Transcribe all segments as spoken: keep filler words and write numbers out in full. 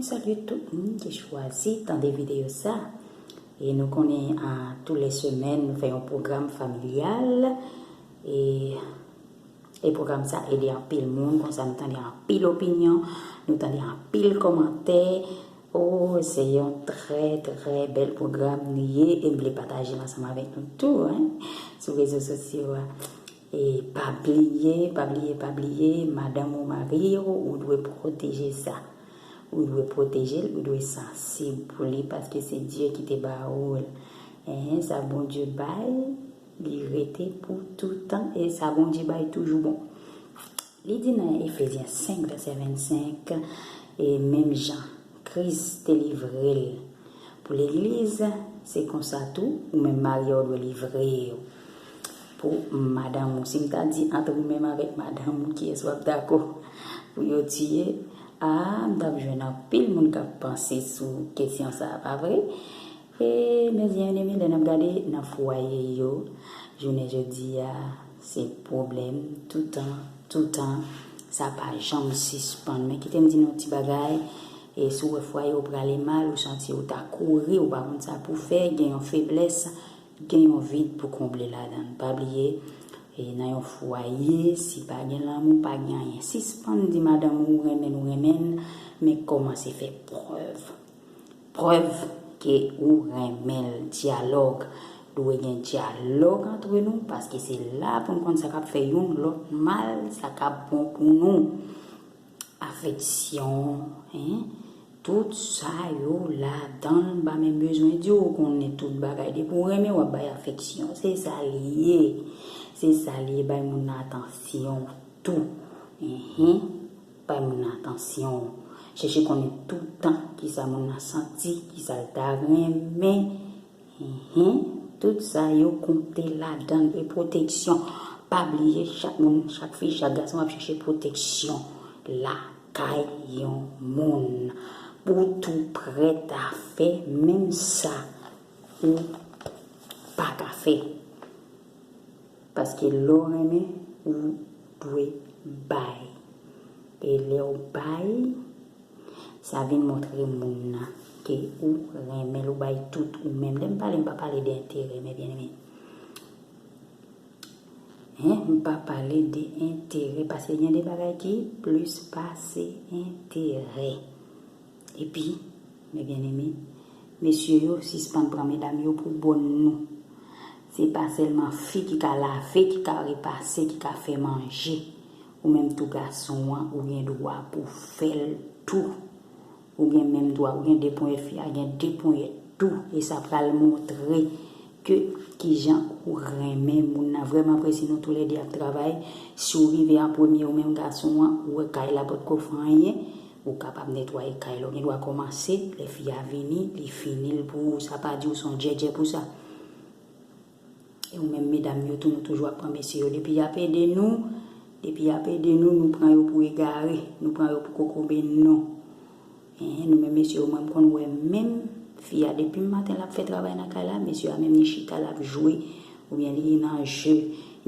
Salye tout moun ki chwazi tande videyo sa. E nou konnen a tou lè semèn nou fè yon pwogram familyal. E, e pwogram sa ede anpil moun, konsa nou tande anpil opinyon, nou tande anpil kòmantè. Oh, se yon trè, trè bèl pwogram li ye e m vle pataje l ansanm avèk nou tou, hein, sou rezo sosyo a. E pa bliye, pa bliye, pa bliye, madanm ou mari w, ou dwe pwoteje sa. Ou dwe pwoteje l, ou dwe sansib pou li, paske se Dye ki te ba ou l. Enhen, sa Bondye bay, li rete pou toutan, e sa Bondye bay toujou bon. Li di nan Efezyen senk, vèsè vennsenk, e menm jan Kris te livre l pou legliz, se konsa tou, ou menm mari a, ou dwe livre w pou madanm ou. Si m ta di ant ou menm avèk madanm ou, kiyès w ap dakò pou yo tiye? A, m t ap jwenn anpil moun k ap panse sou kesyon sa a, pa vre? E, mezanmi, lè n ap gade nan fwaye yo, jounen jodi a, se pwoblèm toutan, toutan, sa pa janm sispann. Men kite m di nou yon ti bagay, e si w wè fwaye w prale mal, ou santi w ta kouri, ou pa konn sa pou fè, gen yon feblès, gen yon vid pou konble ladan l. Pa bliye, e nan yon fwaye, si pa gen lanmou, pa gen anyen. Sispann di madanm ou renmen l, ou renmen l, men kòmanse fè prèv. Prèv ke ou renmen l. Dyalòg. Dwe gen dyalòg antre nou, paske se la pou n konn sa k ap fè youn lòt mal, sa k ap bon pou nou. Afeksyon, hein? Tout sa yo ladan l, m pa menm bezwen di w, ou konnen tout bagay. Depi w renmen, w ap bay afeksyon. Se sa l ye. Se sa l ye, bay moun nan atansyon tou. Enhen. Bay moun nan atansyon. Chèche konnen toutan kisa moun nan santi, kisa l ta renmen. Enhen. Tout sa yo konte ladan l e pwoteksyon. Pa bliye, chak moun, chak fi, chak gason ap chèche pwoteksyon lakay yon moun. Pou tou prèt a fè menm sa ou pa ka fè. Paske lè w renmen, ou dwe bay. E lè w bay, sa vin montre moun nan ke ou renmen l, ou bay tout ou menm. Lè m pale, m pa pale de enterè, mes bien-aimés. Hein, m pa pale de enterè, paske gen de bagay ki plis pase enterè. Epi, mes bien-aimés, mesye yo, sispann pran medam yo pou bòn nou. Se pa sèlman fi ki ka lave, ki ka repase, ki ka fè manje. Ou menm tou gason an, ou gen dwa pou fè l tou. Ou gen menm dwa, ou gen de ponyèt, fi a gen de ponyèt tou. E sa pral montre ke kijan ou renmen moun nan. Vrèman vre, si nou toulède ap travay, si w rive an premye, ou menm gason an, ou wè kay la potko fè anyen, ou kapab netwaye kay la. Ou gen dwa kòmanse, lè fi a vini, li fini l pou ou. Sa pa di w se yon djèdjè pou sa. E ou menm medam yo tou, nou toujou ap pran mesye yo. Depi y ap ede nou, depi y ap ede nou, nou pran yo pou egare, nou pran yo pou kokobe, non. Enhen, nou menm mesye yo, mwen m konn wè menm fi a, depi maten l ap fè travay nan kay la, mesye a menm li chita, l ap jwe, oubyen li nan je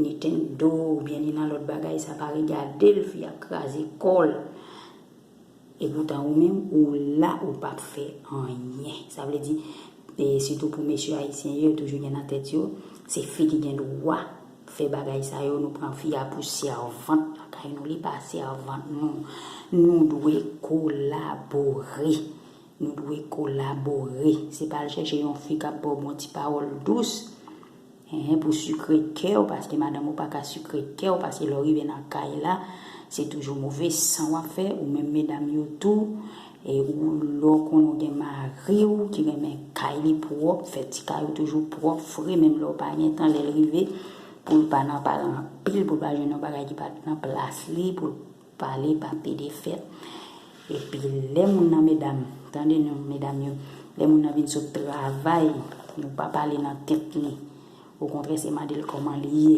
Nintendo, oubyen li nan lòt bagay, sa pa regade l, fi a ap kraze kò l. Epoutan ou menm, ou la, ou p ap fè anyen. Sa vle di, e, sitou pou mesye ayisyen yo, yo toujou gen nan tèt yo, se fi ki gen dwa fè bagay sa yo, nou pran fi a pou sèvant lakay nou, li pa sèvant nou. Nou dwe kolabore. Nou dwe kolabore. Se pa al chèche yon fi k ap ba w bon ti pawòl dous, enhen, pou sikre kè w, paske madanm ou pa ka sikre kè w, paske lè w rive nan kay la, se toujou move san w ap fè, ou menm medam yo tou, e ou lè w konnen w gen mari w ki renmen kay li pwòp, fè ti kay ou toujou pwòp, fre, menm lè w pa gen tan, lè l rive, pou l pa nan pale anpil, pou l pa jwenn yon bagay ki pa t nan plas li, pou l pale, pa pede fèt. Epi lè moun nan, medam, tande nou, medam yo, lè moun nan vin sot travay, nou pa pale nan tèt li. Okontrè, se mande l kòman li ye,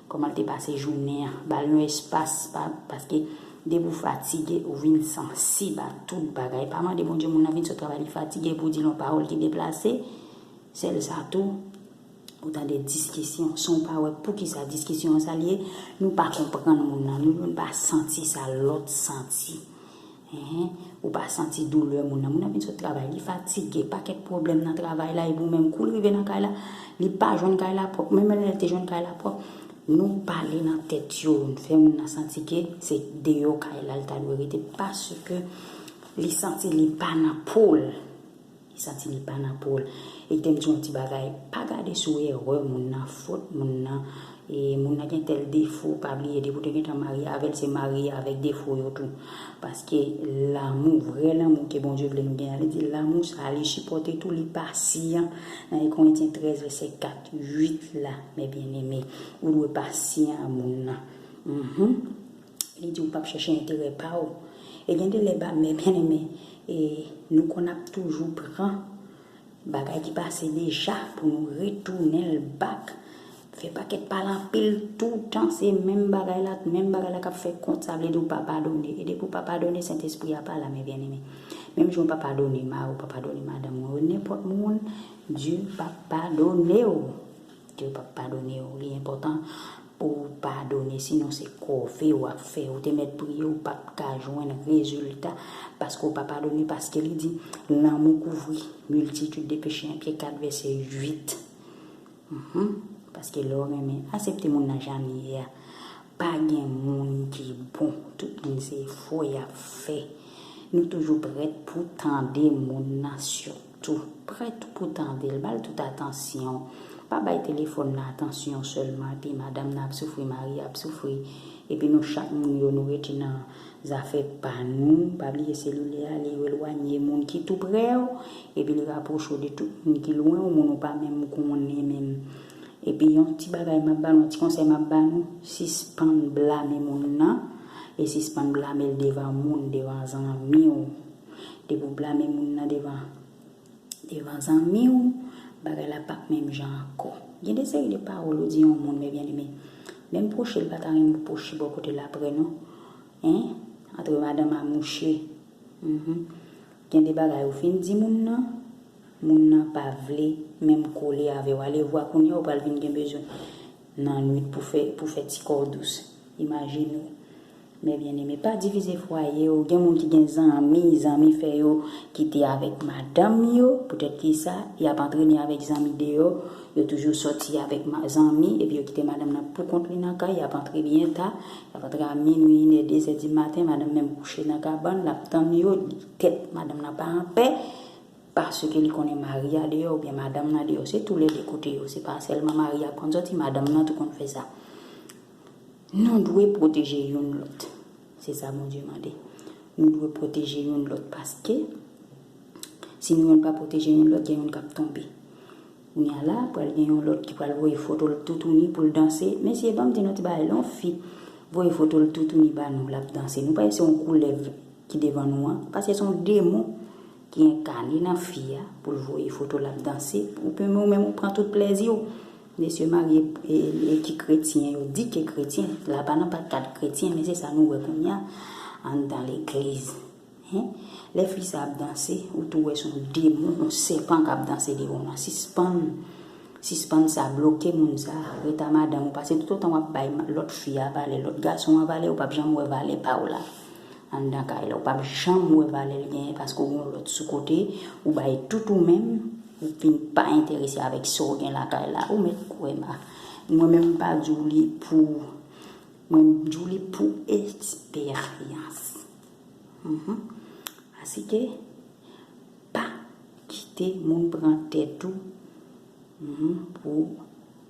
kòman l te pase jounen an. Ba l yon espas, pa, paske depi w fatige, ou vin sansib a tout bagay. Pa mande Bondye moun nan vin sot travay, li fatige, pou w di l yon pawòl ki deplase. Sèl sa tou, ou tande diskisyon, san w pa wè poukisa diskisyon an sa l ye, nou pa konprann moun nan, nou youn pa santi sa lòt santi. Enhen, ou pa santi doulè moun nan. Moun nan vin sot travay, li fatige, pakèt pwoblèm nan travay la, epi ou menm kou l rive nan kay la, li pa jwenn kay la pwòp, menm lè l te jwenn kay la pwòp, nou pale nan tèt yo, nou fè moun nan santi ke se deyò kay la l ta dwe rete, paske li santi li pa nan po l. Li santi li pa nan po l. E te m di yon ti bagay, pa gade sou erè moun nan, fòt moun nan, e moun nan gen tèl defo, pa bliye, depi w te gentan marye avè l, se marye avèk defo yo tou. Paske lanmou, vrè lanmou ke Bondye vle nou gen an, li di lanmou sa a, li sipòte tou, li pasyan. Nan Korentyen trèz, vèsè kat, uit la, mes bien-aimés, ou dwe pasyan a moun nan. Mhm. Li di ou p ap chèche enterè pa w. E gen de lè, ba, mes bien-aimés, e nou konn ap toujou pran bagay ki pase deja pou nou retounen l back. Fè pakèt pale anpil toutan, se menm bagay la, menm bagay la k ap fè kont, sa vle di ou pa padone. E depi ou pa padone, Sentespri a pa la, mes bien-aimés. Menm jan ou pa padone mari w, ou pa padone madanm ou, nenpòt moun, Dye p ap padone w. Dye p ap padone w. Li enpòtan pou w padone, sinon se kòve w ap fè. Ou te mèt priye, ou p ap ka jwenn rezilta, paske ou pa padone, paske li di, lanmou kouvri miltitid de peche, en Pyè kat, vèsè uit. Mhm. Paske lè w renmen, aksepte moun nan jan li ye a. Pa gen moun ki bon. Tout moun se efò y ap fè. Nou toujou prèt pou tande moun nan, sitou. Prèt pou tande l. Ba l tout atansyon. Pa bay telefòn nan atansyon sèlman. Epi madanm nan ap soufri, mari a ap soufri. Epi nou chak moun yo, nou rete nan zafè pa nou. Pa bliye selilè a, li elwanye moun ki tou prè w. Epi li rapwoche w de tout moun ki lwen w, moun ou pa menm konnen menm. Epi yon ti bagay m ap ba nou, yon ti konsèy m ap ba nou, sispann blame moun nan, e sispann blame l devan moun, devan zanmi w. Depi w blame moun nan devan, devan zanmi w, bagay la p ap menm jan ankò. Gen de seri de pawòl ou di yon moun, mes bien-aimés, menm pwoche l pa ta renmen w pwoche bò kote l apre non. Hein? Antre madanm a mouche. Mhm. Gen de bagay ou fin di moun nan, moun nan pa vle menm kole avè w. Alevwa kounye a ou pral vin gen bezwen nan nwit pou fè, pou fè ti kò w dous. Imajine w. Mes bien-aimés, pa divize fwaye w. Gen moun ki gen zanmi, zanmi fè yo kite avèk madanm yo. Poutèt ki sa, y ap antrene avèk zanmi deyò. Yo toujou sòti avèk ma-, zanmi, epi yo kite madanm nan pou kont li nan kay, y ap antre byen ta, y ap antre a minwi, inè, dezè di maten, madanm menm kouche nan kabann, l ap tann yo, tèt madanm nan pa anpè, paske li konnen mari a deyò oubyen madanm nan deyò. Se toulède kote yo, se pa sèlman mari a k konn sòti, madanm nan tou konn fè sa. Nou dwe pwoteje youn lòt. Se sa Bondye mande. Nou dwe pwoteje youn lòt paske si nou youn pa pwoteje youn lòt, gen youn k ap tonbe. Kounye a la, pral gen yon lòt ki pral voye foto l toutouni pou l danse. Mesye, ban m di nou ti bagay, lè yon fi voye foto l toutouni ba nou, l ap danse. Nou pa wè se yon koulèv ki devan nou an, paske se yon demon ki enkane nan fi a pou l voye foto l ap danse. Ou pe, ou menm ou pran tout plèzi w. Mesye marye e, e ki kretyen, yo di ke kretyen, la pa nan pa kad kretyen, men se sa nou wè kounye a anndan legliz. Hein? Lè fi sa ap danse, ou tou wè se yon demon, yon sèpan k ap danse devan w lan. Sispann, sispann sa, bloke moun sa, ret a madanm ou, paske toutotan w ap bay ma-, lòt fi a valè, lòt gason an valè, ou p ap janm wè valè pa w la anndan kay la. Ou p ap janm wè valè l genyen paske w gen yon lòt sou kote, ou bay tout ou menm, ou fin pa enterese avèk sa w gen lakay la. Ou mèt kwè m a. Mwen menm m pa di w li pou, mwen m di w li pou eksperyans. Mhm. Asike, pa kite moun pran tèt ou, mhm, pou,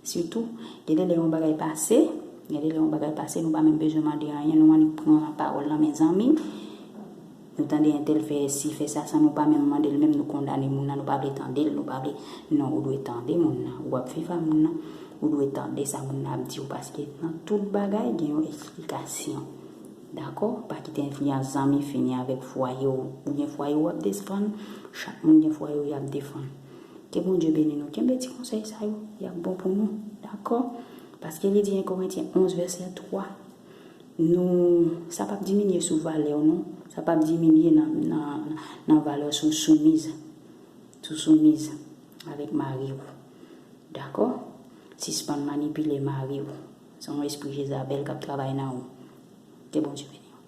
sitou, gen de lè yon bagay pase, gen de lè yon bagay pase, nou pa menm bezwen mande anyen, nou annik pran pawòl nan men zanmi. Nou tande entèl fè si, fè sa, san nou pa menm mande l, menm nou kondane moun nan, nou pa vle tande l, nou pa vle, non, ou dwe tande moun nan, ou ap viv a moun nan, ou dwe tande sa moun nan ap di w, paske nan tout bagay, gen yon eksplikasyon. Dakò? Pa kite enfliyans zanmi fini avèk fwaye w. Ou gen fwaye w ap defann, chak moun gen fwaye w y ap defann. Ke Bondye beni nou. Kenbe ti konsèy sa yo, y ap bon pou nou. Dakò? Paske li di en Korentyen onz, vèsè twa, nou, sa p ap diminye sou valè w, non. Sa p ap diminye nan, nan, nan valè w si w soumiz. Si w soumiz avèk mari w. Dakò? Sispann manipile mari w. Se yon espri Jezabèl k ap travay nan ou. Ke Bondye beni.